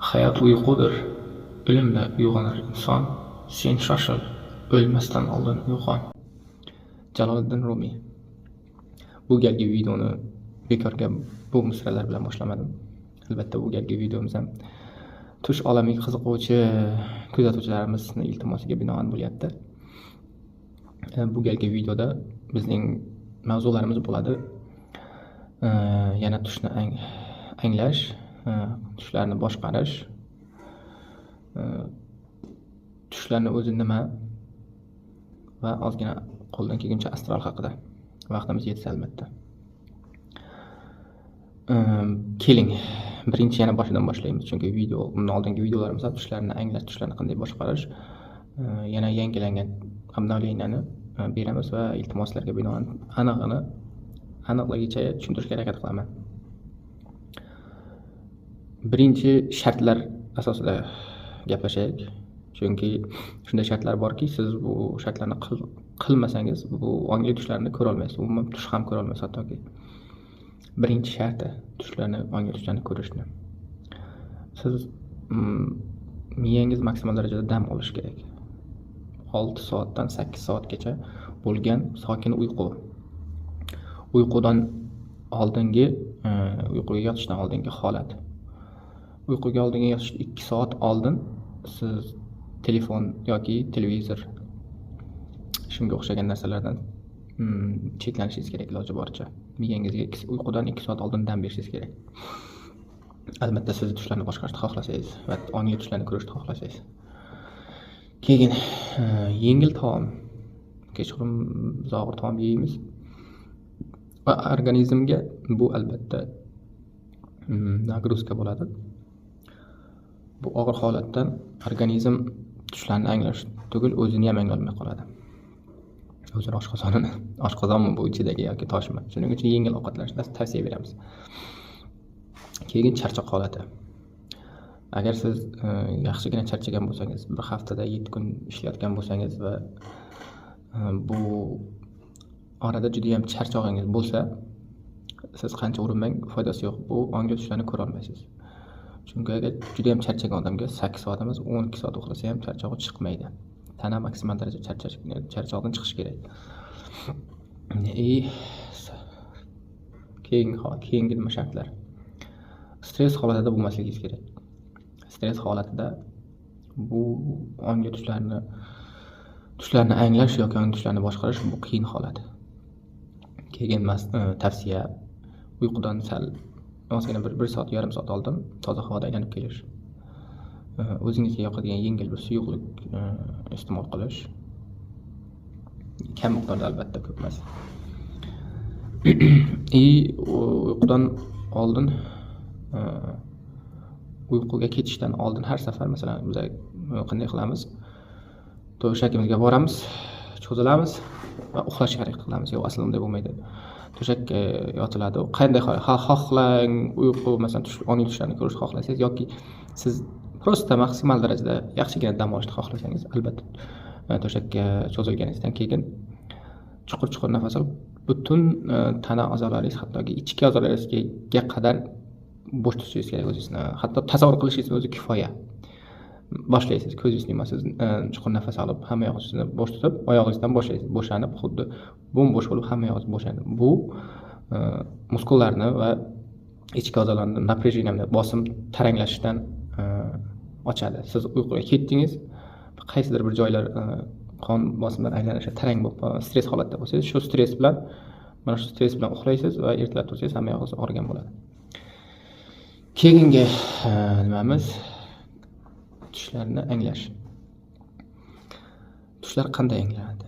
Hayot uyqudir, o'limla uyg'onar inson. Sen shoshil, o'lmasdan oldin uyg'on. Jaloliddin Rumiy. Bu galgi videoni bekorga bu misralar bilan boshlamadim. Albatta, bu galgi videomiz ham tush olamiga qiziquvchi kuzatuvchilarimizni iltimosiga binoan bo'lyapti. Bu galgi videoda bizning mavzularimiz bo'ladi. Yana tushni anglash, tushlarni boshqarish, tushlarni o'zi nima va ozgina qo'ldan kelguncha astral haqida vaqtimiz yetsa, albatta. Keling, birinchi yana boshidan boshlaymiz, chunki video, undan oldingi videolarimiz ham tushlarni anglash, tushlarni qanday boshqarish, yana yangilangan обновления ni beramiz va iltimoslarga binoan anig'ini aniqligicha tushuntirishga harakat qilaman. Birinchi shartlar asosida gaplashaylik, chunki shunday shartlar borki, siz bu shartlarni qilmasangiz, bu ongli tushlarni ko'rolmaysiz, umuman tush ham ko'rolmaysiz hattoki. Birinchi sharti tushlarni, ongli tushlarni ko'rishni, siz miyangiz maksimal darajada dam olishi kerak. 6 soatdan 8 soatgacha bo'lgan sokin uyqu, uyqudan oldingi, uyquga yotishdan oldingi holat. Uyquga oldingi yotish 2 soat oldin siz telefon yoki televizor, shunga o'xshagan narsalardan chetlanishingiz kerak iloji boricha. Miyangizga uyqudan 2 soat oldin dam berishingiz kerak, albatta, siz tushlarni boshqarishni xohlasangiz va ongli tushlarni ko'rishni xohlasangiz. Keyin yengil taom. Kechqurun biz og'ir taom yeymiz va organizmga bu, albatta, нагрузка bo'ladi. Bu og'ir holatdan organizm tushlarni anglash tugul, o'zini ham anglolmay qoladi, o'zini oshqozonini. Oshqozonmi bu ichidagi yoki toshmi? Shuning uchun yengil ovqatlanishni tavsiya beramiz. Keyin charchoq holati. Agar siz yaxshigina charchagan bo'lsangiz, bir haftada 7 kun ishlayotgan bo'lsangiz va bu orada judayam charchog'ingiz bo'lsa, siz qancha urinmang, foydasi yo'q, bu ongli tushlarni ko'rolmaysiz. Chunki agar judayam charchagan odamga 8 soat emas, 12 soat uxlasa ham charchog'i chiqmaydi. Tana maksimal darajada charchoqdan chiqishi kerak. И keyingi nima shartlar? Stress holatida bo'lmasligingiz kerak. Stress holatida bu ongli tushlarni anglash yoki ongli tushlarni boshqarish bu qiyin holat. Keyin tavsiya: uyqudan sal ozgina bir soat, yarim soat oldin toza havoda aylanib kelish, o'zingizga yoqadigan yengil bir suyuqlik iste'mol qilish, kam miqdorda, albatta, ko'p emas. И uyqudan oldin, uyquga ketishdan oldin har safar, masalan, biz qanday qilamiz? To'shagimizga boramiz, cho'zilamiz va uxlashga harakat qilamiz. Yo'q, aslida unday bo'lmaydi. To'shakka yotiladi, qanday xohlang, uyqu, masalan, tush, ongli tushlarni ko'rishni xohlasangiz yoki siz просто maksimal darajada yaxshigina dam olishni xohlasangiz, albatta, to'shakka cho'zilganingizdan keyin chuqur chuqur nafas olib, butun tana a'zolaringiz, hattoki ichki a'zolaringizga qadar bo'sh tutishingiz kerak o'zingizni. Hatto tasavvur qilishingizni o'zi kifoya. Boshlaysiz, ko'zingizni yumasiz, chuqur nafas olib, hamma yog'ingizni bo'sh tutib, oyog'ingizdan boshlaysiz. Bo'shanib, xuddi bo'm-bo'sh bo'lib, hamma yog'ingiz bo'shandi. Bu muskullarni va ichki a'zolarni напряжение, bosim taranglashishdan ochadi. Siz uyquga ketdingiz, qaysidir bir joylar qon bosimlar aylanishi tarang bo'lib, stress holatda bo'lsangiz, shu stress bilan, mana shu stress bilan uxlaysiz va ertalab tursangiz, hamma yog'ingiz og'rigan bo'ladi. Keyingi nimamiz? Tushlarni anglash. Tushlar qanday anglanadi?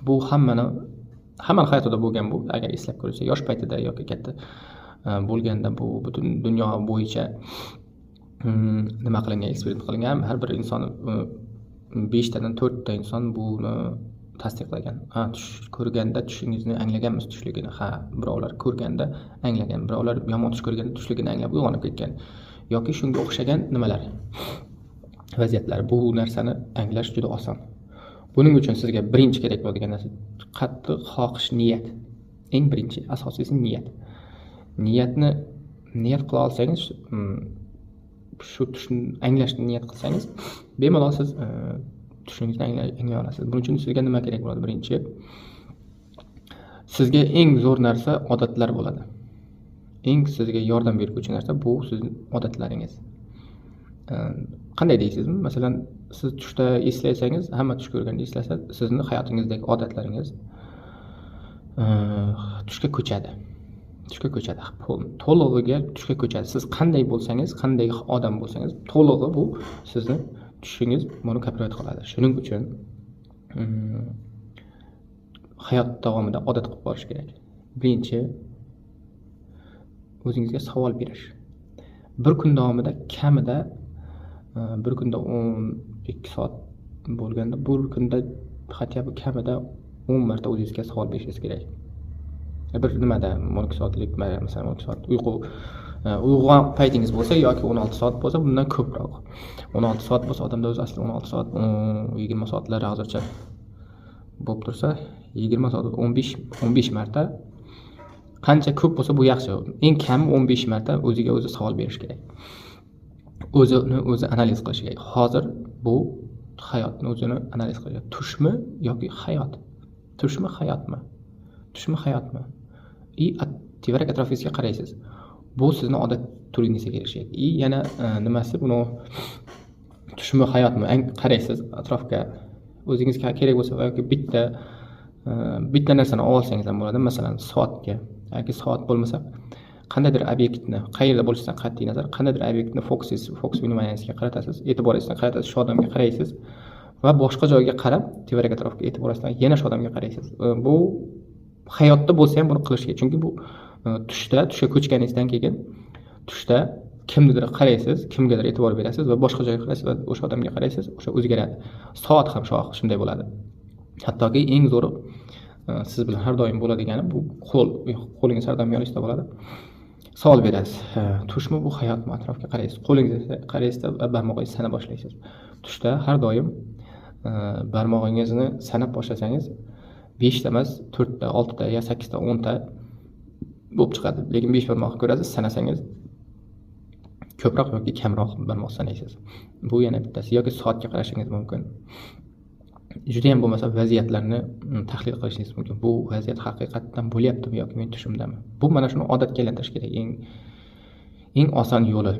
Bu hammani hayotida bo'lgan bu. Agar eslab ko'rilsa, yosh paytida yoki katta bo'lganda, bu butun dunyo bo'yicha nima qilingan, eksperiment qilingan. Har bir inson, beshtadan to'rtta inson buni tasdiqlagan. Ha, tush ko'rganda tushingizni anglaganmiz tushligini. Ha, birovlar ko'rganda anglagan, birovlar yomon tush ko'rganda tushligini anglab uyg'onib ketgan yoki shunga o'xshagan nimalar, vaziyatlar. Bu narsani anglash juda oson. Buning uchun sizga birinchi kerak bo'ladigan narsa qattiq xohish, niyat. Eng birinchi, asosiysi niyat. Niyatni niyat qila olsangiz, shu tushni anglashni niyat qilsangiz, bemalol siz tushingizni anglay olasiz. Buning uchun sizga nima kerak bo'ladi? Birinchi, sizga eng zo'r narsa odatlar bo'ladi. Eng sizga yordam berguvchi narsa bu sizning odatlaringiz. Qanday deysizmi? Masalan, siz tushda eslasangiz, hamma tush ko'rganda eslasa, sizni hayotingizdagi odatlaringiz tushga ko'chadi. Tushga ko'chadi. To'lig'iga tushga ko'chadi. Siz qanday bo'lsangiz, qanday odam bo'lsangiz, to'lig'i bu sizni tushingiz buni kopirovat qiladi. Shuning uchun hayot davomida odat qilib borish kerak. Birinchi, o'zingizga savol berish. Bir kun davomida kamida bir kunda 12 soat bo'lganda, bir kunda хотя бы kamida 10 marta o'zingizga savol berishingiz kerak. Bir nimada 12 soatlik, masalan, 12 soat uyqu uyg'on paytingiz bo'lsa yoki 16 soat bo'lsa, bundan ko'proq. 16 soat bo'lsa, odamda o'zi asli 16 soat, 20 soatlar hozircha bo'lib tursa, 20 soat 15 marta, qancha ko'p bo'lsa bu yaxshi. Eng kami 15 marta o'ziga o'zi savol berish kerak. O'zini o'zi analiz qilish kerak. Hozir bu hayotni o'zini analiz qilish kerak. Tushmi yoki hayot? Tushmi, hayotmi? Tushmi, hayotmi? И tevarak atrofingizga qaraysiz. Bu sizni odat turingizga kelishi kerak. И yana nimasi buni tushmi, hayotmi? Qaraysiz atrofga. O'zingizga kerak bo'lsa yoki bitta narsani olib olsangiz ham bo'ladi. Masalan, soatga yoki soat bo'lmasa, qandaydir obyektni, qayerda bo'lishidan qat'iy nazar, qandaydir obyektni fokus внимание ngizga qaratasiz, e'tiboringizni qaratasiz, shu odamga qaraysiz va boshqa joyga qarab, tevarak atrofga e'tiboringizdan yana shu odamga qaraysiz. Bu hayotda bo'lsa ham buni qilish kerak. Chunki bu tushda, tushga ko'chganingizdan keyin tushda kimnidir qaraysiz, kimgadir e'tibor berasiz va boshqa joyga qaraysiz va o'sha odamga qaraysiz, o'sha o'zgaradi. Soat ham shunday bo'ladi. Hattoki eng zo'ri siz bilan har doim bo'ladigani bu qo'l, qo'lingiz har doim yoningizda bo'ladi. Savol berasiz. Tushmi bu, hayotmi? Atrofga qaraysiz. Qo'lingizga qaraysizda va barmog'ingizni sanab boshlaysiz. Tushda har doim barmog'ingizni sanab boshlasangiz, 5 ta emas, 4 ta, 6 ta, ya 8 ta, 10 ta bo'lib chiqadi. Lekin 5 barmoqni ko'rasiz, sanasangiz ko'proq yoki kamroq barmoq sanaysiz. Bu yana bittasi yoki soatga qarashingiz mumkin. Juda ham bo'lmasa vaziyatlarni tahlil qilishingiz mumkin. Bu vaziyat haqiqatdan bo'lyaptimi yoki men tushimdami? Bu mana shuni odatga aylantirish kerak. Eng oson yo'li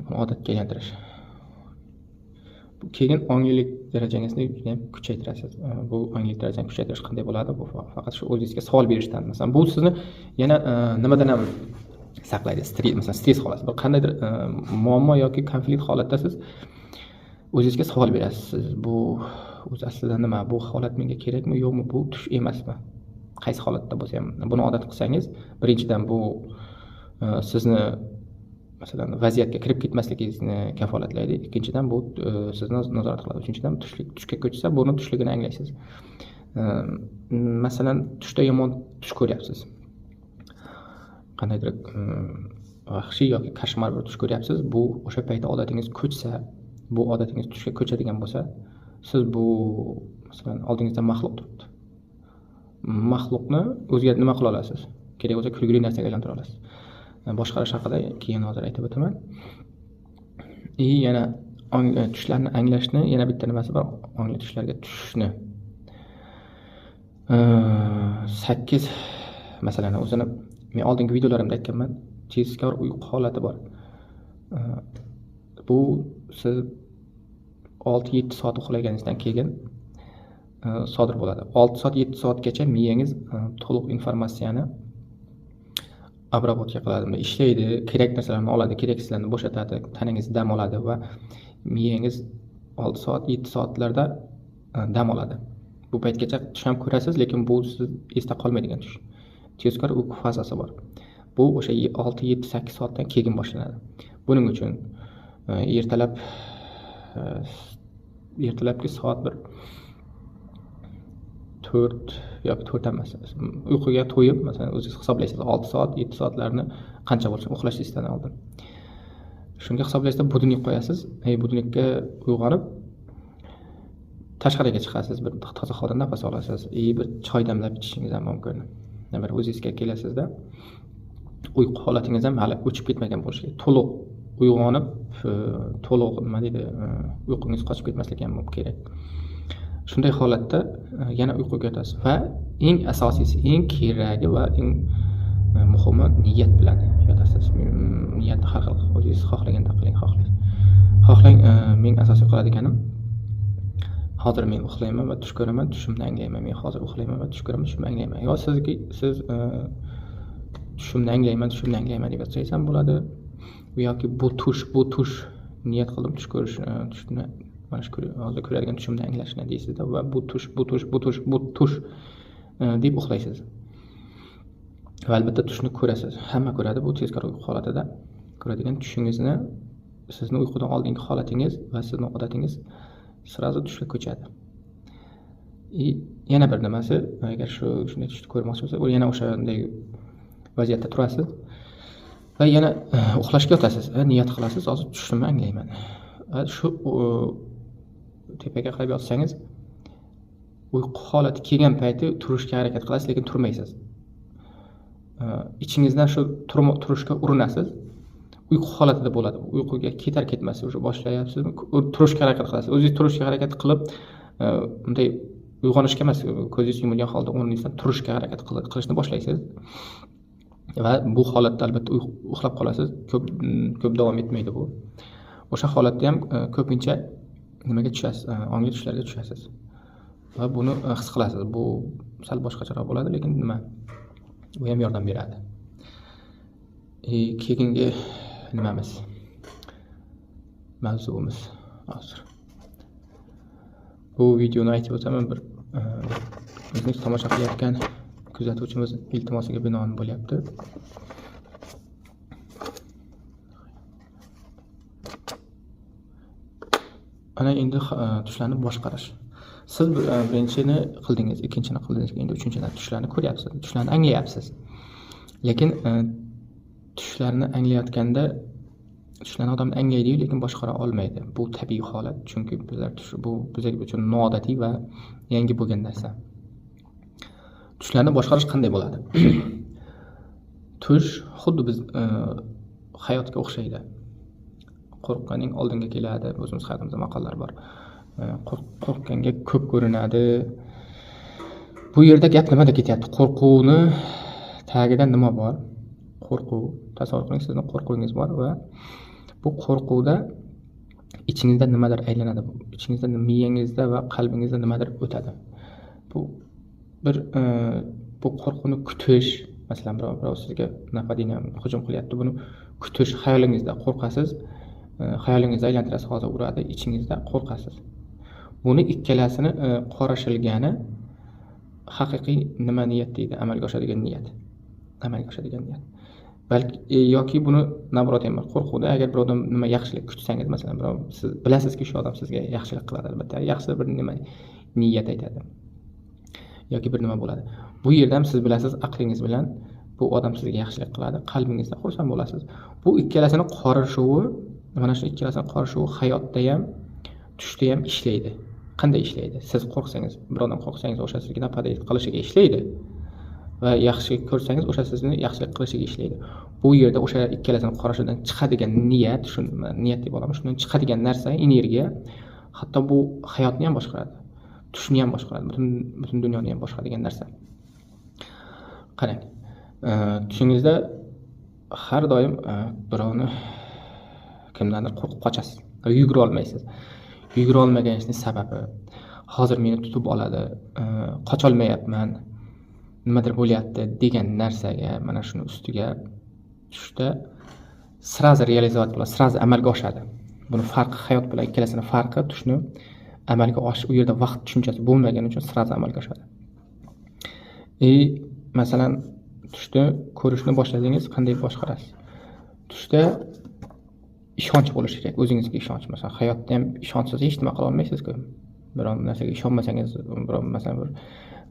buni odatga aylantirish. Keyin onglilik darajangizni juda ham kuchaytirasiz. Bu onglilik darajani kuchaytirish qanday bo'ladi? Bu faqat shu o'zingizga savol berishdan. Masalan, bu sizni yana nimadan ham saqlaydi? Stress, masalan, stress holati. Bir qandaydir muammo yoki konflikt holatda siz o'zingizga savol berasiz. Bu o'zi aslida nima? Bu holat menga kerakmi, yo'qmi? Bu tush emasmi? Qaysi holatda bo'lsa ham buni odat qilsangiz, birinchidan bu sizni masalan vaziyatga kirib ketmasligingizni kafolatlaydi. Ikkinchidan bu sizni nazorat qiladi. Uchinchidan tushga ko'chsa, buni tushligini anglaysiz. Masalan, tushda yomon tush ko'ryapsiz. Qandaydir vahshiy yoki koshmar bir tush ko'ryapsiz. Bu o'sha paytda odatingiz ko'chsa, bu odatingiz tushga ko'chadigan bo'lsa, siz bu masalan oldingizda maxluq turibdi. Maxluqni o'ziga nima qila olasiz? Kerak bo'lsa kulgili narsaga aylantira olasiz. Boshqarish haqida keyin hozir aytib o'taman. И yana tushlarni anglashni yana bitta nimasi bor, ongli tushlarga tushishni. 8 masalan o'zini men oldingi videolarimda aytganman, tezkor uyqu holati bor. Bu siz 6-7 soat uxlaganingizdan keyin sodir bo'ladi. 6 soat 7 soatgacha miyangiz to'liq informatsiyani обработка qiladi, ishlaydi, kerak narsalarni oladi, keraksizlarni bo'shatadi, tanangiz dam oladi va miyangiz 6 soat 7 soatlarda dam oladi. Bu paytgacha tush ham ko'rasiz, lekin bu siz esda qolmaydigan tush. Tezkor uyqu fazasi bor. Bu o'sha 6, 7, 8 soatdan keyin boshlanadi. Buning uchun ertalab ertalabki soat bir 4 yoki 4 emas, uyquga to'yib, masalan, o'zingiz hisoblaysiz 6 soat, 7 soatlarni qancha bo'lsa uxlashingizdan oldin. Shunga hisoblaysizda budilnik qo'yasiz. Budilnikka uyg'onib tashqariga chiqasiz, bir toza havoda nafas olasiz, bir choy damlab ichishingiz ham mumkin. Bir o'zingizga kelasizda, uyqu holatingiz ham hali o'chib ketmagan bo'lishi kerak. To'liq uyg'onib to'liq nima deydi, uyqungiz qochib ketmasligi ham kerak. Shunday holatda yana uyquga yotasiz va eng asosiysi, eng keragi va eng muhimi niyat bilan yotasiz. Niyatni har xil o'zingiz xohlaganda qiling, xohlang. Men asosiy qiladiganim, hozir men uxlayman va tush ko'raman, tushimni anglayman. Men hozir uxlayman va tush ko'raman, tushimni anglayman. Yo siz tushimni anglayman, tushimni anglayman deb yotsangiz ham bo'ladi. Yoki bu tush niyat qildim tush ko'rish, tushni mana shu hozir ko'radigan tushimni anglashni deysizda va bu tush, bu tush, bu tush, bu tush deb uxlaysiz. Va albatta tushni ko'rasiz. Hamma ko'radi, bu tezkor uyqu holatida ko'radigan tushingizni, sizni uyqudan oldingi holatingiz va sizni odatingiz sразу tushga ko'chadi. Yana bir nimasi, agar shunday tushni ko'rmoqchi bo'lsa, u yana o'shanday vaziyatda turasiz va yana uxlashga yotasiz, niyat qilasiz, hozir tushimni anglayman. Va shu tepaga qarab yotsangiz, uyqu holati kelgan payti turishga harakat qilasiz, lekin turmaysiz. Ichingizdan shu turishga urinasiz. Uyqu holatida bo'ladi. Uyquga ketar ketmas o'sha boshlayapsiz, turishga harakat qilasiz. O'zingiz turishga harakat qilib, bunday uyg'onishga emas, ko'zingiz yumilgan holda o'rningizdan turishga harakat qilishni boshlaysiz. Va bu holatda albatta uxlab qolasiz. Ko'p davom etmaydi bu. O'sha holatda ham ko'pincha nimaga tushasiz? Ongli tushlarga tushasiz. Va buni his qilasiz. Bu sal boshqacharoq bo'ladi, lekin nima? Bu ham yordam beradi. Keyingi nimamiz? Mavzuimiz hozir. Bu videoni aytib o'taman, bir bizni tomosha qilayotgan kuzatuvchimiz iltimosiga binoan bo'lyapti. Ana endi tushlarni boshqarish. Siz birinchini qildingiz, ikkinchini qildingiz, endi uchinchini tushlarni ko'ryapsiz, tushlarni anglayapsiz. Lekin tushlarni anglayotganda tushlarni odam anglaydi-yu, lekin boshqara olmaydi. Bu tabiiy holat, chunki bizlar tush, bu bizlar uchun noodatiy va yangi bo'lgan narsa. Tushlarni boshqarish qanday bo'ladi? Tush xuddi biz hayotga o'xshaydi. Qo'rqqanning oldinga keladi. O'zimiz hayotimizda maqollar bor. Qo'rqqanga ko'p ko'rinadi. Bu yerda gap nimada ketyapti? Qo'rquvni tagida nima bor? Qo'rquv. Tasavvur qiling, sizni qo'rquvingiz bor va bu qo'rquvda ichingizda nimadir aylanadi. Ichingizda, miyangizda va qalbingizda nimadir o'tadi. Bu bir bu qo'rquvni kutish, masalan, birov sizga napadina hujum qilyapti, buni kutish, xayolingizda qo'rqasiz, xayolingizda aylantirasiz, hozir uradi, ichingizda qo'rqasiz. Buni ikkalasini qorashilgani haqiqiy nima niyat deydi, amalga oshadigan niyat. Amalga oshadigan niyat. Balki yoki buni nabrot ham bor. Qo'rquvda agar birovdan nima yaxshilik kutsangiz, masalan, birov, siz bilasizki, shu odam sizga yaxshilik qiladi, albatta, yaxshi bir nima niyat aytadi yoki bir nima bo'ladi. Bu yerda ham siz bilasiz, aqlingiz bilan bu odam sizga yaxshilik qiladi, qalbingizda xursand bo'lasiz. Bu ikkalasini qorishuvi, mana shu ikkalasini qorishuvi hayotda ham, tushda ham ishlaydi. Qanday ishlaydi? Siz qo'rqsangiz, birovdan qo'rqsangiz, o'sha sizga napadaylik qilishiga ishlaydi. Va yaxshi ko'rsangiz, o'sha sizni yaxshilik qilishiga ishlaydi. Bu yerda o'sha ikkalasini qorashidan chiqadigan niyat, shu niyat deb olamiz, shundan chiqadigan narsa, energiya, hatto bu hayotni ham boshqaradi, tushni ham boshqaradi, butun dunyoni ham boshqaradigan narsa. Qarang, tushingizda har doim birovni kimdandir qo'rqib qochasiz, yugura olmaysiz. Yugura olmaganingizning sababi, hozir meni tutib oladi, qocholmayapman, nimadir bo'lyapti degan narsaga, mana shuni ustiga tushda sразу realizatsiya bo'ladi, sразу amalga oshadi. Buni farqi hayot bilan ikkalasini farqi, tushni amalga oshish, u yerda vaqt tushunchasi bo'lmagani uchun sразу amalga oshadi. Masalan, tushni ko'rishni boshladingiz, qanday boshqarasiz? Tushda ishonch bo'lishi kerak, o'zingizga ishonch. Masalan, hayotda ham ishonchsiz hech nima qila olmaysiz-ku. Biror narsaga ishonmasangiz, biror masalan bir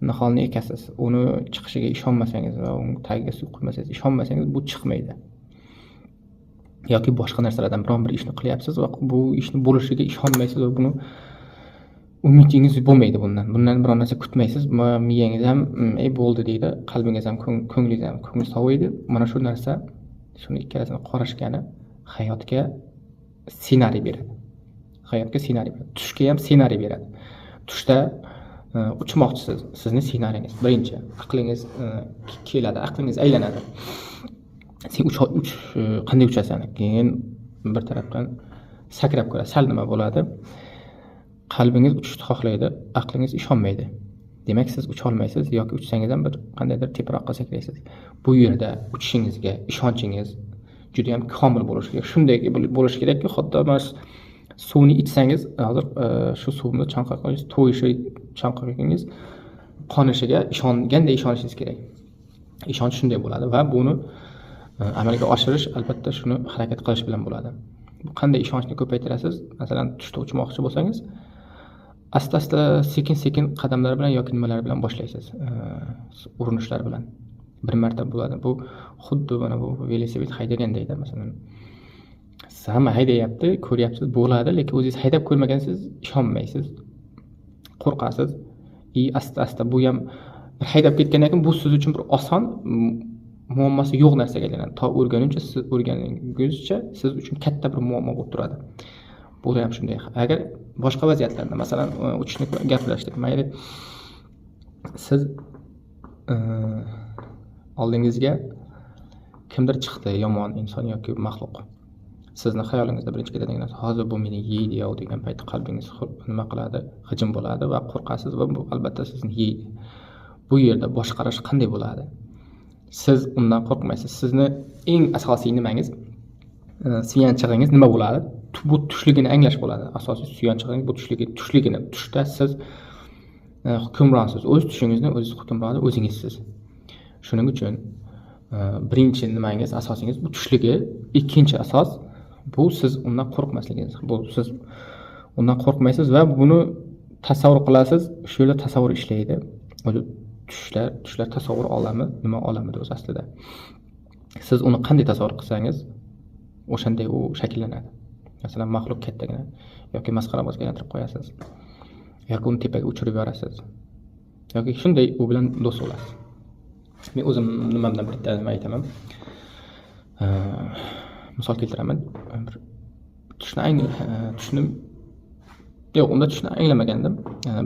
niholni ekasiz, uni chiqishiga ishonmasangiz va uni tagiga suv quymasangiz, ishonmasangiz bu chiqmaydi. Yoki boshqa narsalardan biron bir ishni qilyapsiz va bu ishni bo'lishiga ishonmaysiz va buni umidingiz bo'lmaydi bundan. Bundan biron narsa kutmaysiz, miyangiz ham ey bo'ldi deydi, qalbingiz ham, ko'nglingiz ham ko'ngil soviydi. Mana shu narsa, shuni ikkalasini qorishgani hayotga Ssenariy beradi. Hayotga ssenariy beradi. Tushga ham ssenariy beradi. Tushda uchmoqchisiz. Sizni ssenariyangiz birinchi aqlingiz keladi, aqlingiz aylanadi. Sen uch uch qanday uchasan? Keyin bir tarafdan sakrab ko'rasiz. Sal nima bo'ladi? Qalbingiz uchishni xohlaydi, aqlingiz ishonmaydi. Demak, siz ucholmaysiz yoki uchsangiz ham bir qandaydir teparoqqa sakraysiz. Bu yerda uchishingizga ishonchingiz juda ham komil bo'lishi kerak. Shunday bo'lishi kerakki, hatto mana suvni ichsangiz, hozir shu suvni chanqog'ingiz to'yishi, chanqog'ingiz qonishiga ishonganday ishonishingiz kerak. Ishonch shunday bo'ladi va buni amalga oshirish albatta shuni harakat qilish bilan bo'ladi. Bu qanday ishonchni ko'paytirasiz? Masalan, tushda uchmoqchi bo'lsangiz, asta-asta, sekin-sekin qadamlar bilan yoki nimalar bilan boshlaysiz, urinishlar bilan. Bir marta bo'ladi. Bu xuddi mana bu velosiped haydagandayda, masalan. Hamma haydayapti, ko'ryapsiz, bo'ladi, lekin o'zingiz haydab ko'rmagansiz, ishonmaysiz. Qo'rqasiz. И asta-asta bu ham bir haydab ketgandan keyin bu siz uchun bir oson, muammosi yo'q narsaga aylanadi. To o'rganguncha, siz o'rgangunizcha siz uchun katta bir muammo bo'lib turadi. Bu ham shunday. Agar boshqa vaziyatlarda, masalan, uchishni gaplashdik. Mayli, siz oldingizga kimdir chiqdi, yomon inson yoki maxluq. Sizni xayolingizda birinchi ketadigan narsa, hozir bu meni yeydi yo'q degan paytda qalbingiz nima qiladi? G'ijim bo'ladi va qo'rqasiz va bu albatta sizni yeydi. Bu yerda boshqarish qanday bo'ladi? Siz undan qo'rqmaysiz. Sizni eng asosiy nimangiz, suyanchig'ingiz nima bo'ladi? Bu tushligini anglash bo'ladi. Asosiy suyanchig'ingiz bu tushligi, tushligini. Tushda siz hukmronsiz. O'z tushingizni o'zingiz hukmroni o'zingizsiz. Shuning uchun birinchi nimangiz, asosingiz bu tushligi. Ikkinchi asos bu siz undan qo'rqmasligingiz. Bu siz undan qo'rqmaysiz va buni tasavvur qilasiz. Shu yerda tasavvur ishlaydi. O'zi tushlar tasavvur olami, nima olamida o'zi aslida. Siz uni qanday tasavvur qilsangiz, o'shanday u shakllanadi. Masalan, maxluq kattagina yoki masxarabozga aylantirib qo'yasiz. Yoki uni tepaga uchirib yuborasiz. Yoki shunday u bilan do'st bo'lasiz. Men o'zim nimamdan bitta nima aytaman. Misol keltiraman. Bir tushni tushni yo'q, unda tushni anglamagandim.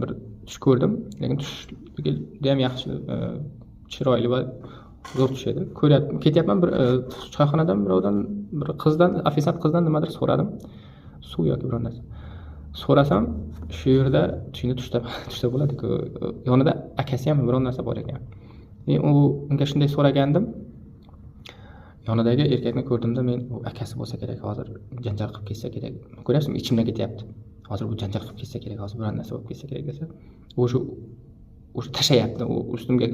Bir tush ko'rdim, lekin tush judayam yaxshi, chiroyli va zo'r tush edi. Ko'ryapman, ketyapman bir choyxonadan birovdan, bir qizdan, ofitsiant qizdan nimadir so'radim. Suv yoki biror narsa. So'rasam, shu yerda tushni tushda bo'ladi-ku. Yonida akasi ham biror narsa bor ekan. Men u unga shunday so'ragandim. Yonidagi erkakni ko'rdimda men u akasi bo'lsa kerak, hozir janjal qilib ketsa kerak. Ko'ryapsizmi, ichimdan ketyapti. Hozir bu janjal qilib ketsa kerak, hozir biror narsa bo'lib ketsa kerak desa, o'sha tashlayapti, u ustimga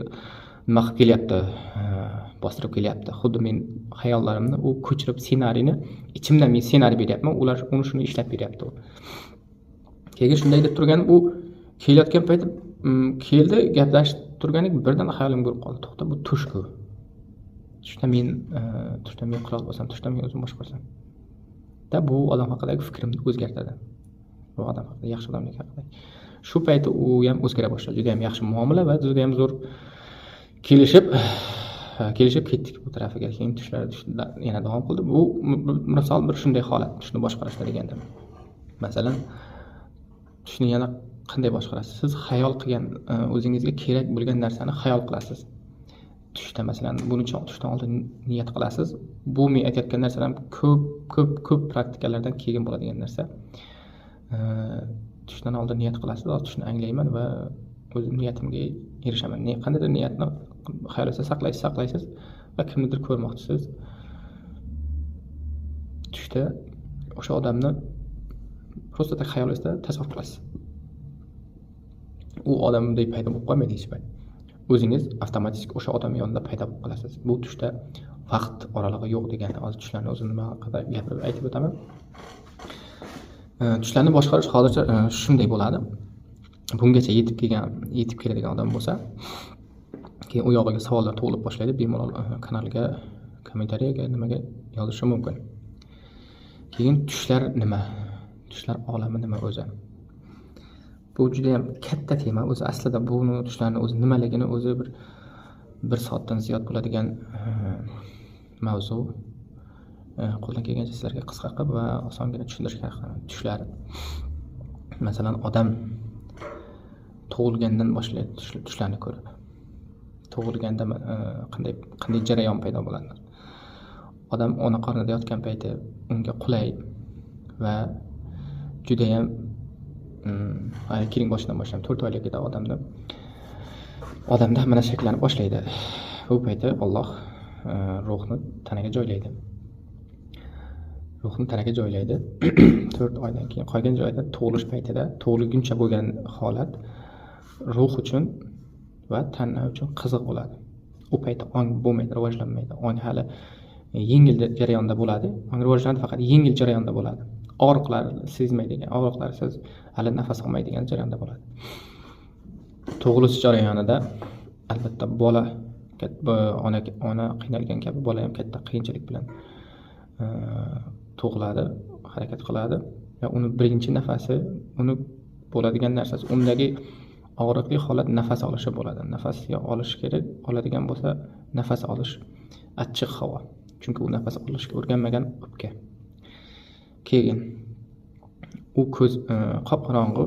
nima qilib kelyapti, bostirib kelyapti. Xuddi men xayollarimni u ko'chirib ssenariyni ichimdan men ssenariy beryapman, ular uni shuni ishlab beryapti u. Keyin shunday deb turganim, u kelayotgan payti keldi, gaplashib turgandik, birdan xayolimga urib qoldi. To'xta, bu tush-ku. Tushda men qirol bo'lsam, tushda men o'zim boshqarsam. Da bu odam haqidagi fikrimni o'zgartirdi. Bu odam haqida, yaxshi odamlik haqida. Shu payti u ham o'zgara boshladi. Juda ham yaxshi muomala va juda ham zo'r kelishib ketdik bu tarafiga. Keyin tushlar yana davom qildi. Bu misol bir shunday holat, tushni boshqarishda deganda. Masalan, tushni yana qanday boshqarasiz? Siz xayol qilgan, o'zingizga kerak bo'lgan narsani xayol qilasiz. Tushda masalan, buni tushdan oldin niyat qilasiz. Bu men aytayotgan narsalar ko'p, ko'p, ko'p praktikalardan keyin bo'ladigan narsa. Tushdan oldin niyat qilasiz, hozir tushni anglayman va o'zim niyatimga erishaman. Qandaydir niyatni xayolingizda saqlaysiz, saqlaysiz va kimnidir ko'rmoqchisiz. Tushda o'sha odamni просто так xayolingizda tasavvur qilasiz. U odamday paydo bo'lib qolmaydi hech payt. O'zingiz avtomatik o'sha odam yonida paydo bo'lib qolasiz. Bu tushda vaqt oralig'i yo'q degani. Hozir tushlarni o'zim nima haqida gapirib aytib o'taman. Tushlarni boshqarish hozircha shunday bo'ladi. Bungacha yetib kelgan, yetib keladigan odam bo'lsa, keyin u yog'iga savollar tug'ilib boshlaydi. Bemalol kanalga, kommentariyaga nimaga yozishi mumkin. Keyin tushlar nima? Tushlar olami nima o'zi? Bu juda ham katta tema. O'zi aslida buni tushlarni o'zi nimaligini o'zi bir soatdan ziyod bo'ladigan mavzu. Qo'ldan kelgancha sizlarga qisqa qilib va osongina tushuntirishga harakat qilaman. Tushlar. Masalan, odam tug'ilgandan boshlaydi tushlarni ko'rib. Tug'ilganda qanday jarayon paydo bo'ladi? Odam ona qornida yotgan payti unga qulay va judayam, keling, boshidan boshlayman. 4 oyligida odamda hamma narsa shakllanib boshlaydi. Bu payti Alloh ruhni tanaga joylaydi. Ruhni tanaga joylaydi. 4 oydan keyin qolgan joyda, tug'ilish paytida, tug'ilguncha bo'lgan holat ruh uchun va tana uchun qiziq bo'ladi. U paytda ong bo'lmaydi, rivojlanmaydi. Ong hali yengil jarayonda bo'ladi. Ong rivojlanadi, faqat yengil jarayonda bo'ladi. Og'riqlar sezmaydigan, og'riqlarsiz, hali nafas olmaydigan jarayonda bo'ladi. Tug'ilish jarayonida albatta bola ona qiynalgan kabi bola ham katta qiyinchilik bilan tug'iladi, harakat qiladi va uni birinchi nafasi, uni bo'ladigan narsasi, undagi og'riqli holat nafas olishi bo'ladi. Nafas olish kerak, oladigan bo'lsa, nafas olish achchiq havo. Chunki u nafas olishga o'rganmagan o'pka. Keyin u ko'z qop qorong'u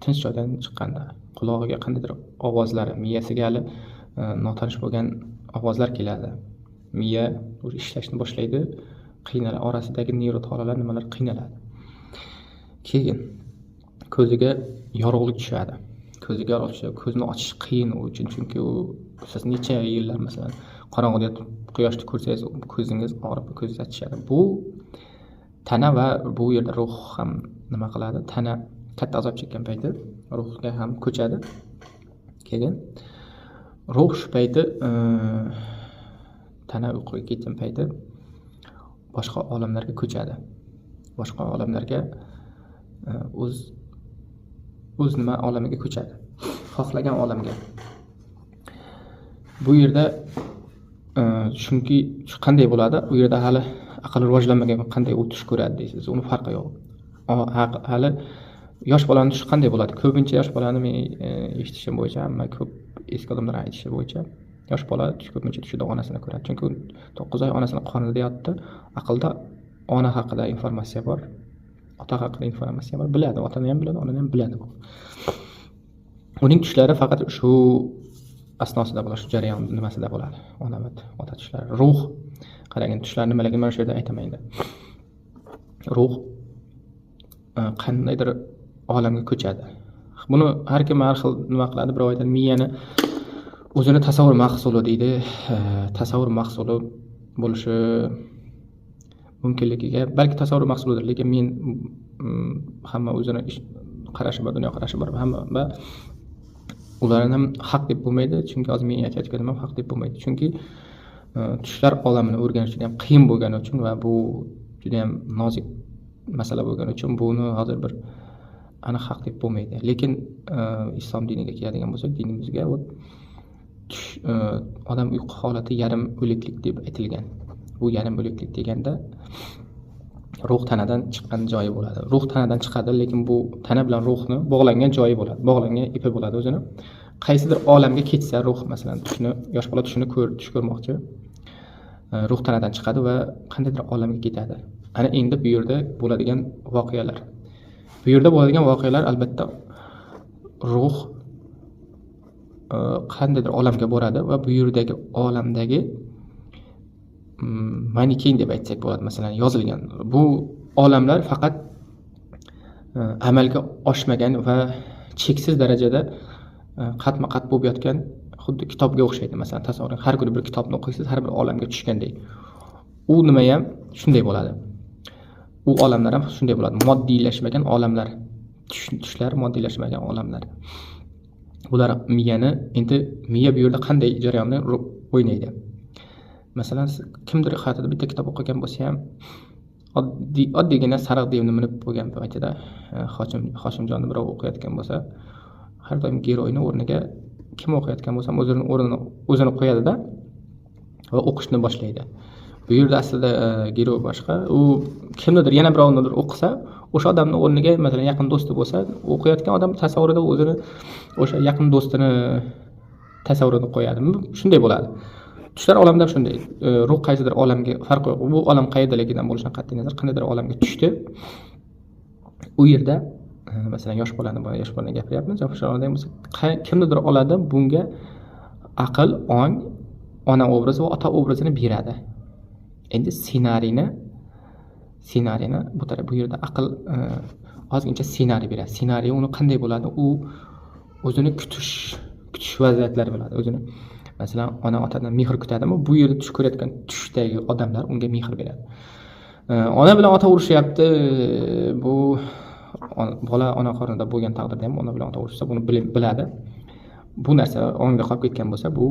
tinch joydan chiqqanda qulog'iga qandaydir ovozlar, miyasiga hali notanish bo'lgan ovozlar keladi. Miya ishlashni boshlaydi, qiynaladi, orasidagi neyrotolalar, nimalar qiynaladi. Keyin ko'ziga yorug'lik tushadi. Ko'ziga yorug'lik tushadi. Ko'zni ochish qiyin u uchun, chunki u siz necha yillar, masalan, qorong'uda yotib quyoshni ko'rsangiz, ko'zingiz og'rib, ko'zingiz achishadi. Bu tana va bu yerda ruh ham nima qiladi? Tana katta azob chekkan payti ruhga ham ko'chadi. Keyin ruh shu payti, tana uyquga ketgan payti boshqa olamlarga ko'chadi. Boshqa olamlarga, o'z nima olamiga ko'chadi. Xohlagan olamga. Bu yerda chunki qanday bo'ladi? U yerda hali aql rivojlanmagan, qanday u tush ko'radi deysiz. Uni farqi yo'q. Hali yosh bolani tushi qanday bo'ladi? Ko'pincha yosh bolani men eshitishim bo'yicha, hamma ko'p eski odamlar aytishi bo'yicha, yosh bola ko'pincha tushida onasini ko'radi. Chunki u 9 oy onasini qornida yotdi. Aqlda ona haqida informatsiya bor. Ota haqida informatsiya bor. Biladi, otani ham biladi, onani ham biladi bu. Uning tushlari faqat shu asnosida bo'ladi, shu jarayon nimasida bo'ladi. Ona va ota tushlari. Ruh, qarang, tushlar nimaligini mana shu yerda aytaman endi. Ruh qandaydir olamga ko'chadi. Buni har kim har xil nima qiladi. Birov aytadi, miyani o'zini tasavvur mahsuli deydi. Tasavvur mahsuli bo'lishi mumkinligiga, balki tasavvur mahsulidir, lekin men, hamma o'zini ish qarashi bor, dunyoqarashi bor, hamma va ularni ham haq deb bo'lmaydi, chunki hozir men aytayotganim ham haq deb bo'lmaydi. Chunki tushlar olamini o'rganish juda ham qiyin bo'lgani uchun va bu juda ham nozik masala bo'lgani uchun buni hozir bir aniq haq deb bo'lmaydi. Lekin islom diniga keladigan bo'lsak, dinimizga tush, odam uyqu holati yarim o'liklik deb aytilgan. Bu yarim o'liklik deganda ruh tanadan chiqqan joyi bo'ladi. Ruh tanadan chiqadi, lekin bu tana bilan ruhni bog'langan joyi bo'ladi, bog'langan ipi bo'ladi o'zini. Qaysidir olamga ketsa ruh, masalan, tushni, yosh bola tushini ko'r, tush ko'rmoqchi. Ruh tanadan chiqadi va qandaydir olamga ketadi. Ana endi bu yerda bo'ladigan voqealar. Bu yerda bo'ladigan voqealar, albatta, ruh qandaydir olamga boradi va bu yerdagi olamdagi maneken deb aytsak bo'ladi, masalan, yozilgan. Bu olamlar faqat amalga oshmagan va cheksiz darajada qatma-qat bo'lib yotgan, xuddi kitobga o'xshaydi. Masalan, tasavvur qiling, har kuni bir kitobni o'qiysiz, har bir olamga tushgandek. U nima ham shunday bo'ladi. U olamlar ham shunday bo'ladi. Moddiylashmagan olamlar. Tushlar moddiylashmagan olamlar. Bular miyani, endi miya bu yerda qanday jarayonni o'ynaydi? Masalan, kimdir hayotida bitta kitob o'qigan bo'lsa ham, oddiy oddiygina sariq devni minib bo'lgan paytida Hoshimjonni birov o'qiyotgan bo'lsa, har doim geroyni o'rniga kim o'qiyotgan bo'lsa ham o'zini o'rnini o'zini qo'yadida va o'qishni boshlaydi. Bu yerda aslida geroy boshqa. U kimnidir, yana birovnidir o'qisa, o'sha odamni o'rniga, masalan, yaqin do'sti bo'lsa, o'qiyotgan odam tasavvurida o'zini o'sha yaqin do'stini tasavvurini qo'yadi. Shunday bo'ladi. Tushlar olamida shunday, ruh qaysidir olamga, farqi yo'q, bu olam qayerdaligidan bo'lishidan qat'iy nazar, qandaydir olamga tushdi. U yerda masalan yosh bolani, yosh bolani gapiryapmiz, yosh bolani bo'lsa kimnidir oladi, bunga aql, ong, ona obrazi va ota obrazini beradi. Endi ssenariyni bu taraf, bu yerda aql ozgincha ssenariy beradi. Ssenariy uni qanday bo'ladi? U o'zini kutish vaziyatlari bo'ladi. O'zini masalan ona otadan mehr kutadimi? Bu yerda tush ko'rayotgan tushdagi odamlar unga mehr beradi. Ona bilan ota urushyapti. Bu bola ona qornida bo'lgan taqdirda ham ona bilan ota urushsa, buni biladi. Bu narsa ongda qolib ketgan bo'lsa, bu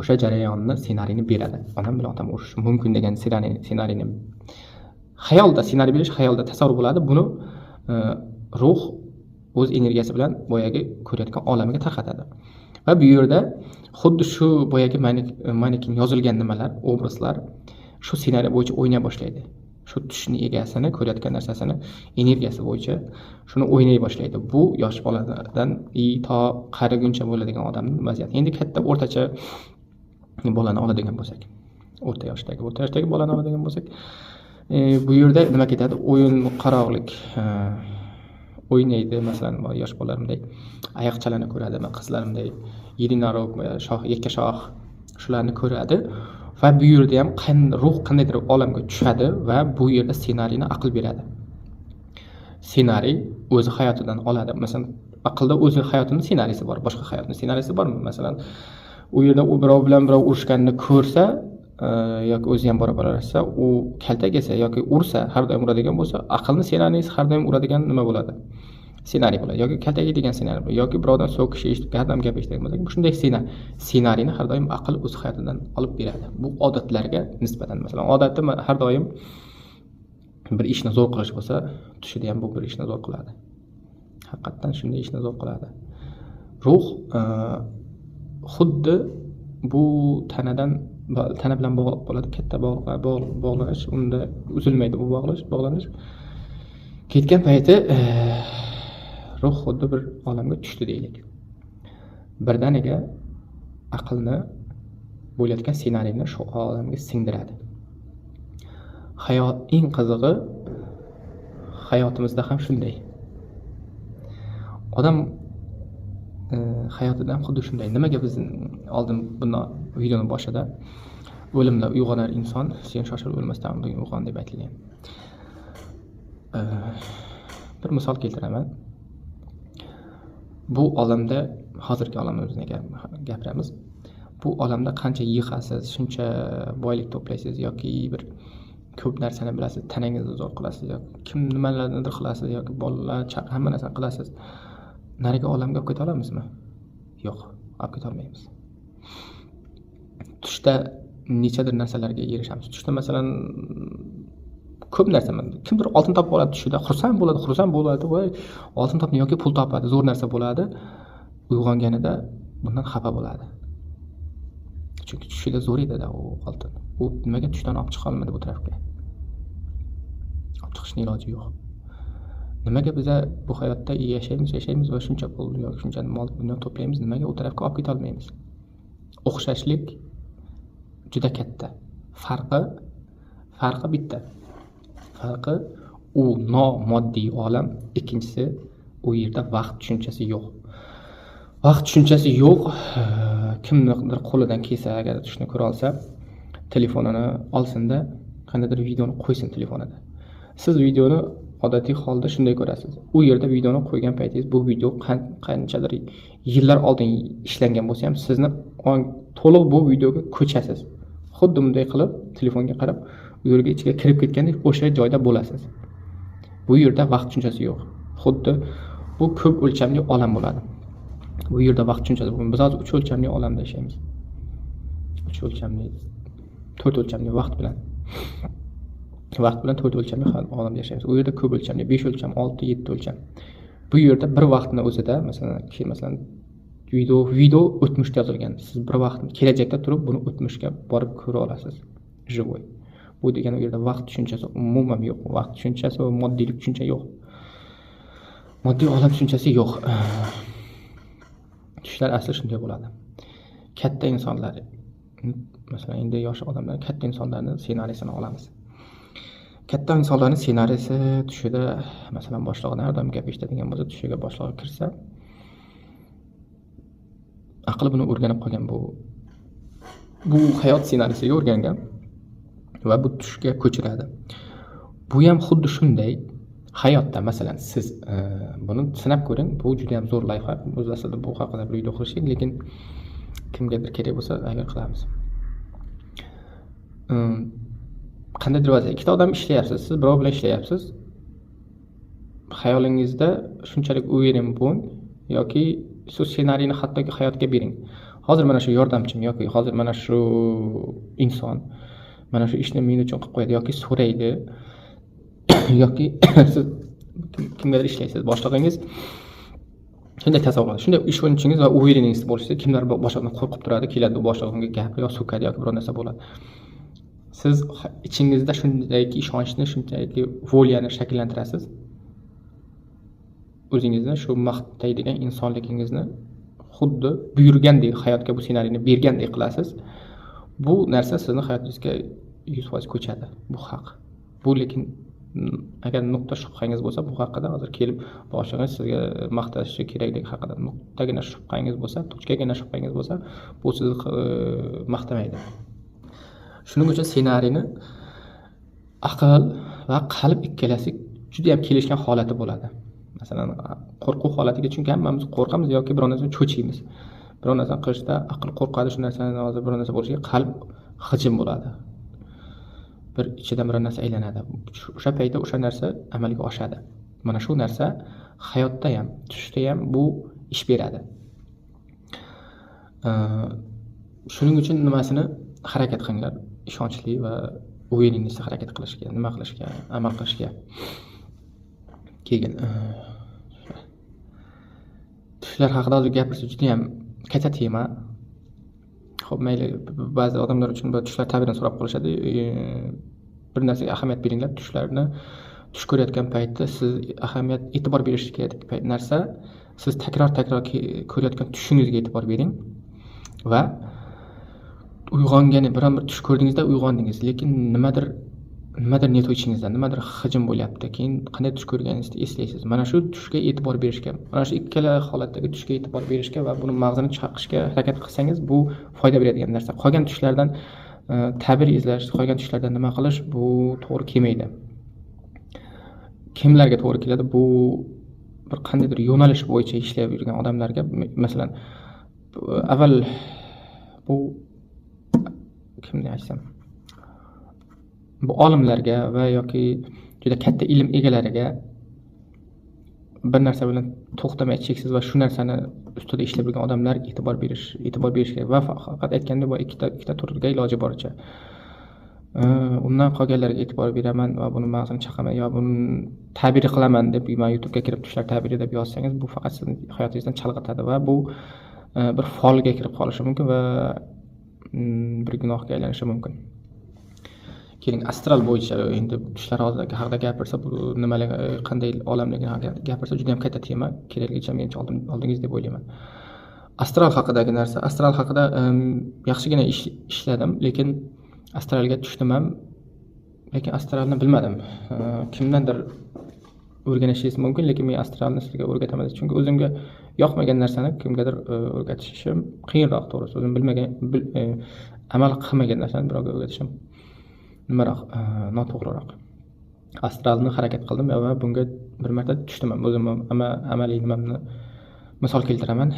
o'sha jarayonni ssenariyni beradi. Onam bilan otam urushishi mumkin degan ssenariyni xayolda ssenariy berish, xayolda tasavvur bo'ladi. Buni ruh o'z energiyasi bilan boyagi ko'rayotgan olamiga tarqatadi. Va bu yerda xuddi shu boyagi manekin yozilgan nimalar, obrazlar shu ssenariy bo'yicha o'ynay boshlaydi. Shu tushni egasini ko'rayotgan narsasini energiyasi bo'yicha shuni o'ynay boshlaydi. Bu yosh boladan to qariguncha bo'ladigan odamning vaziyati. Endi katta o'rtacha bolani oladigan bo'lsak, o'rta yoshdagi bolani oladigan bo'lsak, bu yerda nima ketadi? O'yin qaroqlik o'ynaydi. Masalan, yosh bolalar bunday ayiqchalarni ko'radi, qizlar bunday единорог, shoh, yakka shoh, shularni ko'radi. Va bu yerda ham ruh qandaydir olamga tushadi va bu yerda ssenariyni aql beradi. Ssenariy o'zi hayotidan oladi. Masalan, aqlda o'zi hayotini ssenariysi bor, boshqa hayotning ssenariysi bormi? Masalan, u yerda u birov bilan birov urushganini ko'rsa, yoki o'zi ham borib borarsa, u kaltak yesa yoki ursa, har doim uradigan bo'lsa, aqlni ssenariysi har doim uradigan nima bo'ladi? Ssenariy bo'ladi. Yoki kaltak yeydigan ssenariy bo'ladi, yoki birovdan so'kish eshitib, har doim gap eshitadigan bo'lsa, shunday ssenariyni har doim aql o'z hayotidan olib beradi. Bu odatlarga nisbatan, masalan, odati har doim bir ishni zo'r qilish bo'lsa, tushida ham bu bir ishni zo'r qiladi. Haqiqatdan shunday ishni zo'r qiladi. Ruh xuddi bu tanadan, tana bilan bog'liq bo'ladi, katta bog'lanish, unda uzilmaydi bu bog'lanish. Ketgan payti ruh xuddi bir olamga tushdi deylik. Birdaniga aqlni bo'layotgan ssenariyni shu olamga singdiradi. Hayot eng qizig'i hayotimizda ham shunday. Odam hayotida ham xuddi shunday. Nimaga biz oldin buni videoni boshida o'limda uyg'onar inson, sen shoshil o'lmasdan oldin uyg'on deb aytilgan. Bir misol keltiraman. Bu olamda, hozirgi olamimizni gapiramiz. Bu olamda qancha yig'asiz, shuncha boylik to'playsiz yoki bir ko'p narsani bilasiz, tanangizni zo'r qilasiz yoki kim nimalarnidir qilasiz yoki bolalar, chaqa hamma narsani qilasiz. Narigi olamga olib keta olamizmi? Yo'q, olib keta olmaymiz. Tushda nechadir narsalarga erishamiz. Tushda masalan ko'p narsa, kimdir oltin topib oladi tushida, xursand bo'ladi, voy oltin topdim yoki pul topadi, zo'r narsa bo'ladi. Uyg'onganida bundan xafa bo'ladi. Chunki tushida zo'r edi-da u oltin. U nimaga tushdan olib chiqa olmadi bu tarafga? Olib chiqishning iloji yo'q. Nimaga biza bu hayotda yashaymiz va shuncha pul yoki shuncha mol dunyo to'playmiz, nimaga u tarafga olib keta olmaymiz? O'xshashlik juda katta. Farqi bitta. Farqi u nomoddiy olam, ikkinchisi u yerda vaqt tushunchasi yo'q. Vaqt tushunchasi yo'q. Kimnidir qo'lidan kelsa, agar tushni ko'ra olsa, telefonini olsinda, qandaydir videoni qo'ysin telefonida. Siz videoni odatiy holda shunday ko'rasiz. U yerda videoni qo'ygan paytingiz bu video qanchadir yillar oldin ishlangan bo'lsa ham, sizni to'liq bu videoga ko'chasiz. Xuddi bunday qilib telefonga qarab u yerga ichiga kirib ketgandek o'sha joyda bo'lasiz. Bu yerda vaqt tushunchasi yo'q. Xuddi bu ko'p o'lchamli olam bo'ladi. Bu yerda vaqt tushunchasi bo'lmaydi. Biz hozir 3 o'lchamli olamda yashaymiz. 3 o'lchamli, 4 o'lchamli vaqt bilan. Vaqt bilan 4 o'lchamli olamda yashaymiz. U yerda ko'p o'lchamli, 5 o'lcham, 6, 7 o'lcham. Bu yerda bir vaqtni o'zida, masalan, video o'tmishda yozilgan. Siz bir vaqt kelajakda turib buni o'tmishga borib ko'ra olasiz. Живой. Bu degani u yerda vaqt tushunchasi umuman yo'q. Vaqt tushunchasi va moddiylik tushuncha yo'q. Moddiy olam tushunchasi yo'q. Tushlar asli shunday bo'ladi. Katta insonlar, Masalan, endi yosh odamlar, katta insonlarni ssenariysini olamiz. Katta insonlarning ssenariysi tushida, masalan, boshlig'idan har doim gap eshitadigan bo'lsa, tushiga boshlig'i kirsa, aqli buni o'rganib qolgan, bu hayot ssenariysiga o'rgangan va bu tushga ko'chiradi. Bu ham xuddi shunday hayotda, masalan, siz buni sinab ko'ring, bu juda ham zo'r лайфхак. O'zi aslida bu haqida bir video qilish kerak, lekin kimgadir kerak bo'lsa, agar qilamiz. Qandaydir vaziyat, ikkita odam ishlayapsiz, siz birov bilan ishlayapsiz. Xayolingizda shunchalik уверен bo'ling yoki shu ssenariyni hattoki hayotga bering. Hozir mana shu yordamchim yoki hozir mana shu inson mana shu ishni men uchun qilib qo'yadi yoki so'raydi yoki siz kimgadir ishlaysiz, boshlig'ingiz shunday tasavvur qiling. Shunday ishonchingiz va уверен ingiz bo'lishi, kimlar boshlig'idan qo'rqib turadi, keladi u boshlig'i unga gapirib yo so'kadi yoki biror narsa bo'ladi. Siz ichingizda shundayki ishonchni, shundayki воля ni shakllantirasiz. O'zingizni shu maqtaydigan insonligingizni xuddi buyurgandek, hayotga bu ssenariyni bergandek qilasiz. Bu narsa sizni hayotingizga 100% ko'chadi. Bu haq. Bu lekin agar nuqta shubhangiz bo'lsa, bu haqida hozir kelib boshlig'ingiz sizga maqtashi kerakligi haqida nuqtagina shubhangiz bo'lsa, точка gina shubhangiz bo'lsa, bu sizni maqtamaydi. Shuning uchun ssenariyni aql va qalb ikkalasi juda ham kelishgan holati bo'ladi. Masalan, qo'rquv holatiga, chunki hammamiz qo'rqamiz yoki biror narsadan cho'chiymiz. Biror narsani qilishda aql qo'rqadi, shu narsani hozir biror narsa bo'lishiga, qalb g'ijim bo'ladi. Bir ichidan biror narsa aylanadi. O'sha paytda o'sha narsa amalga oshadi. Mana shu narsa hayotda ham, tushda ham bu ish beradi. Shuning uchun nimasini harakat qilinglar, ishonchli va уверенность da harakat qilishga, nima qilishga, amal qilishga. Keyin tushlar haqida hozir gapirsa judayam katta tema. Xo'p, mayli, ba'zi odamlar uchun bu tushlar ta'birini so'rab qolishadi. Bir narsaga ahamiyat beringlar, tushlarni tush ko'rayotgan paytda siz ahamiyat, e'tibor berish kerak narsa, siz takror-takror ko'rayotgan tushingizga e'tibor bering va uyg'ongani biron bir tush ko'rdingizda uyg'ondingiz, lekin nimadir не то ichingizda, nimadir g'ijim bo'lyapti. Keyin qanday tush ko'rganingizni eslaysiz. Mana shu tushga e'tibor berishga, mana shu ikkala holatdagi tushga e'tibor berishga va buni mag'zini chaqishga harakat qilsangiz, bu foyda beradigan narsa. Qolgan tushlardan ta'bir izlash, qolgan tushlardan nima qilish, bu to'g'ri kelmaydi. Kimlarga to'g'ri keladi? Bu bir qandaydir yo'nalish bo'yicha ishlab yurgan odamlarga, masalan, avval bu kimni aytsam, bu olimlarga va yoki juda katta ilm egalariga, bir narsa bilan to'xtamay, cheksiz va shu narsani ustida ishlab yurgan odamlar e'tibor berish kerak va faqat aytgandek, bu ikkita turga iloji boricha. Undan qolganlarga e'tibor beraman va buni mag'zini chaqaman yo buni ta'bir qilaman deb man YouTubega kirib tushlar ta'biri deb yozsangiz, bu faqat sizni hayotingizdan chalg'itadi va bu bir folga kirib qolishi mumkin va bir gunohga aylanishi mumkin. Keling, astral bo'yicha endi tushlar haqida gapirsa, bu nimalar, qanday olamligini haqida gapirsa, juda ham katta tema, kerakligicha menimcha oldingiz deb o'ylayman. Astral haqidagi narsa, astral haqida yaxshigina ishladim, lekin astralga tushdim ham, lekin astralni bilmadim. Kimdandir o'rganishingiz mumkin, lekin men astralni sizga o'rgataman, chunki o'zimga yoqmagan narsani kimgadir o'rgatishim qiyinroq, to'g'risi. O'zim bilmagan, amal qilmagan narsani birovga o'rgatishim nimaroq, noto'g'riroq. Astralni harakat qildim va bunga bir marta tushdim ham. O'zim amaliy nimamni misol keltiraman.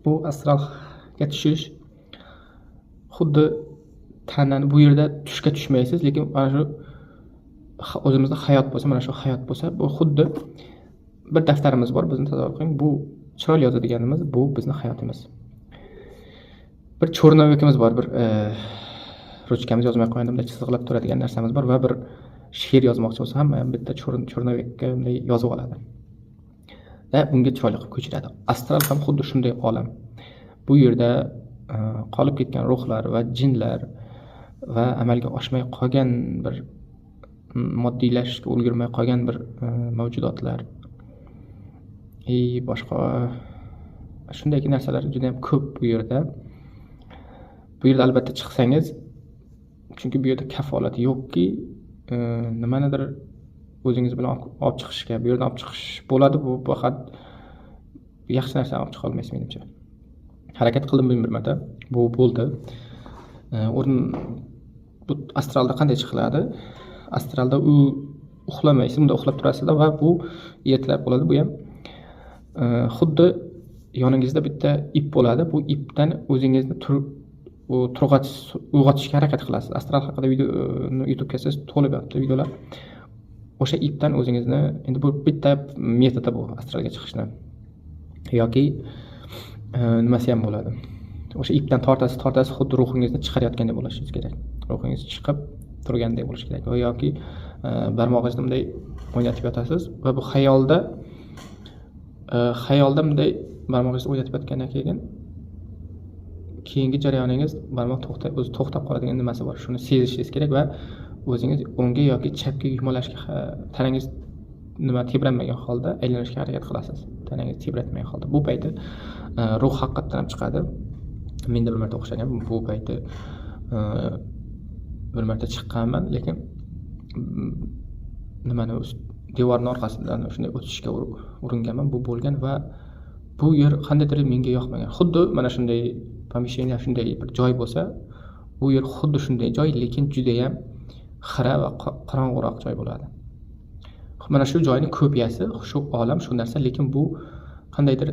Bu astralga tushish xuddi tanani bu yerda tushga tushmaysiz, lekin mana shu o'zimizda hayot bo'lsa, mana shu hayot bo'lsa, bu xuddi bir daftarimiz bor, bizni tasavvur qiling, bu chiroyli yozadiganimiz, bu bizni hayotimiz. Bir черновик imiz bor, bir ruchkamiz yozmay qo'yganda bunday chiziqlab turadigan narsamiz bor va bir she'r yozmoqchi bo'lsa, hamma ham bitta черновик ka bunday yozib oladi va bunga chiroyli qilib ko'chiradi. Astral ham xuddi shunday olam. Bu yerda qolib ketgan ruhlar va jinlar va amalga oshmay qolgan bir moddiylashishga ulgurmay qolgan bir mavjudotlar и boshqa shunday narsalar juda ham ko'p bu yerda. Bu yerda albatta chiqsangiz, chunki bu yerda kafolat yo'qki, nimanidir o'zingiz bilan olib chiqishga. Bu yerdan olib chiqish bo'ladi, bu faqat yaxshi narsani olib chiqa olmaysiz menimcha. Harakat qildim bir marta, bu bo'ldi. O'rin bu astralda qanday chiqiladi? Astralda u uxlamaysiz, bunda uxlab turasizda va bu ertalab bo'ladi. Bu ham xuddi yoningizda bitta ip bo'ladi. Bu ipdan o'zingizni uyg'otishga harakat qilasiz. Astral haqida video YouTube'ga siz to'lib yotibdi videolar. O'sha ipdan o'zingizni, endi bu bitta metodi bu astralga chiqishni. Yoki nimasi ham bo'ladi. O'sha ipdan tortasiz, tortasiz, xuddi ruhingizni chiqarayotgandek bo'lishingiz kerak. Ruhingiz chiqib turgandek bo'lishi kerak. Va yoki barmog'ingizni bunday o'ynatib yotasiz va bu xayolda bunday barmog'ingizni o'ynatib yotgandan keyin keyingi jarayoningiz barmoq to'xtab, o'zi to'xtab qoladigan nimasi bor, shuni sezishingiz kerak va o'zingiz o'ngga yoki chapga yumalashga, tanangiz nima tebranmagan holda aylanishga harakat qilasiz. Tanangiz tebratmagan holda. Bu payti ruh haqiqatdan ham chiqadi. Menda bir marta o'xshagan, bu payti bir marta chiqqanman, lekin nimani devorni orqasidan shunday o'tishga uringanman. Bu bo'lgan va bu yer qandaydir menga yoqmagan. Xuddi mana shunday помещение, shunday bir joy bo'lsa, bu yer xuddi shunday joy, lekin judayam xira va qorong'uroq joy bo'ladi. Mana shu joyni kopiyasi, shu olam, shu narsa, lekin bu qandaydir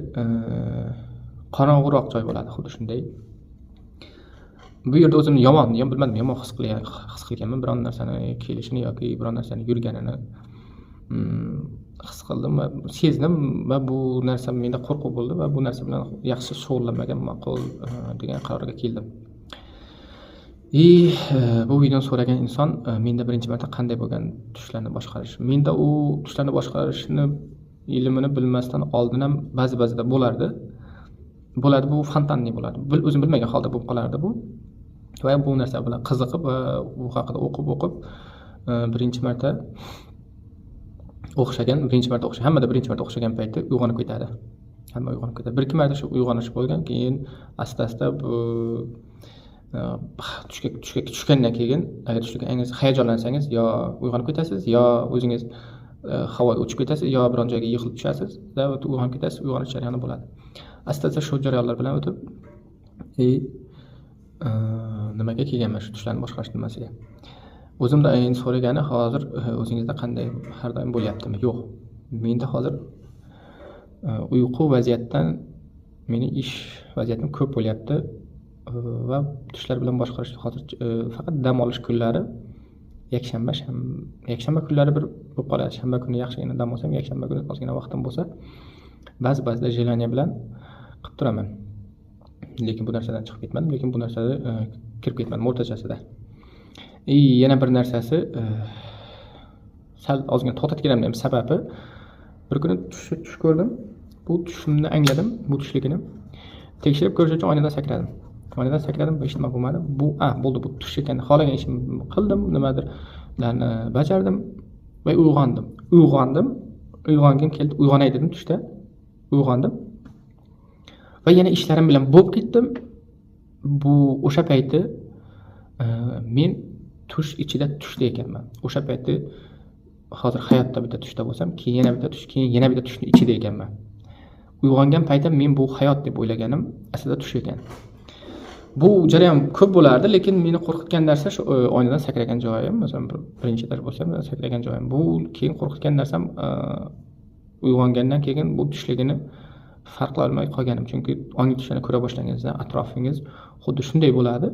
qorong'uroq joy bo'ladi, xuddi shunday. Bu yerda o'zimni yomon, yo bilmadim, yomon his qilganman, biron narsani kelishini yoki biron narsani yurganini his qildim va sezdim va bu narsa menda qo'rquv bo'ldi va bu narsa bilan yaxshi shug'ullanmagan ma'qul degan qarorga keldim. Bu videoni so'ragan inson menda birinchi marta qanday bo'lgan tushlarni boshqarish. Menda u tushlarni boshqarishni ilmini bilmasdan oldin ham ba'zi-ba'zida bo'lardi. Bo'ladi, bu fontanniy bo'ladi. O'zim bilmagan holda bo'lib qolardi bu. Va bu narsa bilan qiziqib va u haqida o'qib-o'qib birinchi marta o'xshagan, birinchi marta o'xshagan, hammada birinchi marta o'xshagan paytda uyg'onib ketadi. Hamma uyg'onib ketadi. Bir ikki marta shu uyg'onish bo'lgan, keyin asta-asta bu tushga tushgandan keyin, agar tushganingizda hayajonlansangiz, yo uyg'onib ketasiz, yo o'zingiz havoga uchib ketasiz, yo biron joyga yiqilib tushasiz va uyg'onib ketasiz, uyg'onish jarayoni bo'ladi. Asta-asta shu jarayonlar bilan o'tib, nimaga kelganman, shu tushlarni boshqarish nimasiga. O'zimda endi so'ragani hozir o'zingizda qanday har doim bo'lyaptimi? Yo'q. Menda hozir uyqu vaziyatdan meni ish vaziyatim ko'p bo'lyapti va tushlar bilan boshqarish hozir faqat dam olish kunlari, yakshanba, yakshanba kunlari bir bo'lib qoladi. Shanba kuni yaxshigina dam olsam, yakshanba kuni ozgina vaqtim bo'lsa, ba'zi-ba'zida желание bilan qilib turaman. Lekin bu narsadan chiqib ketmadim, lekin bu narsada kirib ketmadim o'rtachasida. Yana bir narsasi, sal ozgina to'xtatganimning ham sababi, bir kuni tush ko'rdim. Bu tushimni angladim, bu tushligini. Tekshirib ko'rish uchun oynadan sakradim. Oynadan sakradim, hech nima bo'lmadi. Bu bo'ldi, bu tush ekan. Xohlagan ishimni qildim, nimadirlarni bajardim va uyg'ondim. Uyg'ondim. Uyg'ongim keldi, uyg'onay dedim tushda. Uyg'ondim. Va yana ishlarim bilan bo'lib ketdim. Bu o'sha payti men tush ichida tushda ekanman. O'sha payti hozir hayotda bitta tushda bo'lsam, keyin yana bitta tush, keyin yana bitta tushni ichida ekanman. Uyg'ongan paytim men bu hayot deb o'ylaganim aslida tush ekan. Bu jarayon ko'p bo'lardi, lekin meni qo'rqitgan narsa shu oynadan sakragan joyim, masalan, birinchi etaj bo'lsa, sakragan joyim. Bu keyin qo'rqitgan narsam uyg'ongandan keyin bu tushligini farqlay olmay qolganim. Chunki ongli tushlarni ko'ra boshlaganingizda atrofingiz xuddi shunday bo'ladi.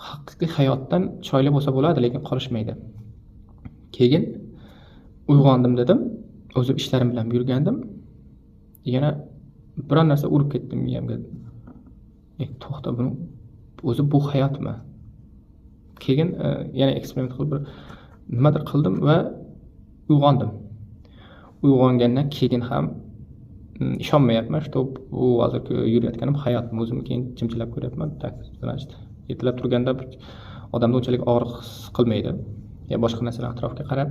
Haqiqiy hayotdan chiroyli bo'lsa bo'ladi, lekin qolishmaydi. Keyin uyg'ondim dedim, o'zim ishlarim bilan yurgandim. Yana biron narsa urib ketdi miyamga. To'xta, buni o'zi bu hayotmi? Keyin yana eksperiment qilib bir nimadir qildim va uyg'ondim. Uyg'ongandan keyin ham ishonmayapman, что bu hozirgi yurayotganim hayotmi? O'zimni keyin chimchilab ko'ryapman. Так, значит, ertalab turganda odamda unchalik og'riq his qilmaydi. Ya boshqa narsalar atrofga qarab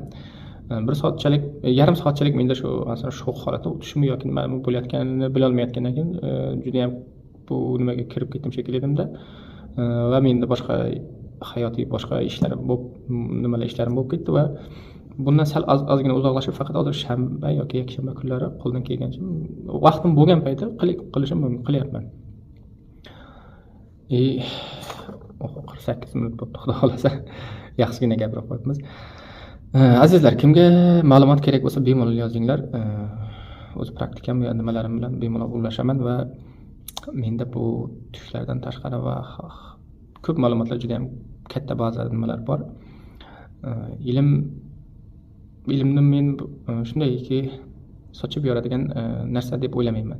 bir soatchalik, yarim soatchalik menda shu masalan shok holati, tushmi yoki nima bo'layotganini bilolmayotgandan keyin juda ham bu nimaga kirib ketdim shekilli edimda. Va menda boshqa hayotiy boshqa ishlarim bo'lib, nimalar, ishlarim bo'lib ketdi va bundan sal ozgina uzoqlashib, faqat hozir shanba yoki yakshanba kunlari qo'ldan kelgancha, vaqtim bo'lgan payti qilishim mumkin, qilyapman. И 48 minut bo'libdi, xudo xohlasa, yaxshigina gapirib qo'yibmiz. Azizlar, kimga ma'lumot kerak bo'lsa, bemalol yozinglar. O'z praktikam va nimalarim bilan bemalol ulashaman va menda bu tushlardan tashqari va ko'p ma'lumotlar, juda yam katta baza nimalar bor. Ilm, ilmni men shundayki sochib yoradigan narsa deb o'ylamayman.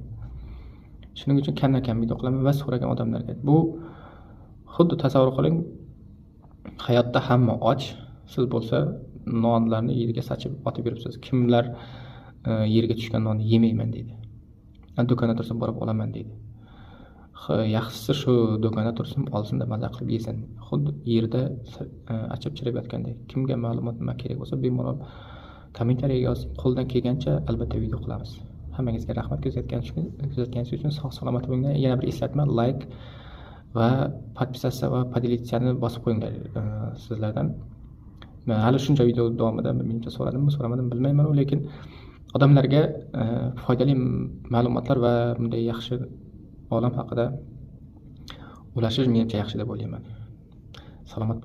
Shuning uchun kamdan kam video qilaman va so'ragan odamlarga. Bu xuddi, tasavvur qiling, hayotda hamma och, siz bo'lsa nonlarni yerga sachib otib yuribsiz. Kimlar yerga tushgan nonni yemayman deydi, do'konda tursa borib olaman deydi. Yaxshisi shu do'konda tursin, olsinda maza qilib yesin, xuddi yerda achib chirib yotgandek. Kimga ma'lumot, nima kerak bo'lsa, bemalol kommentariyaga yozing, qo'ldan kelgancha albatta video qilamiz. Hammangizga rahmat kuzatganingiz uchun. Sog' salomat bo'linglar. Yana bir eslatma: layk va подписаться va поделиться ni bosib qo'yinglar. Sizlardan man hali shuncha video davomida menimcha so'radimmi, so'ramadim, bilmayman, lekin odamlarga foydali ma'lumotlar va bunday yaxshi olam haqida ulashish menimcha yaxshi deb o'ylayman. Salomat.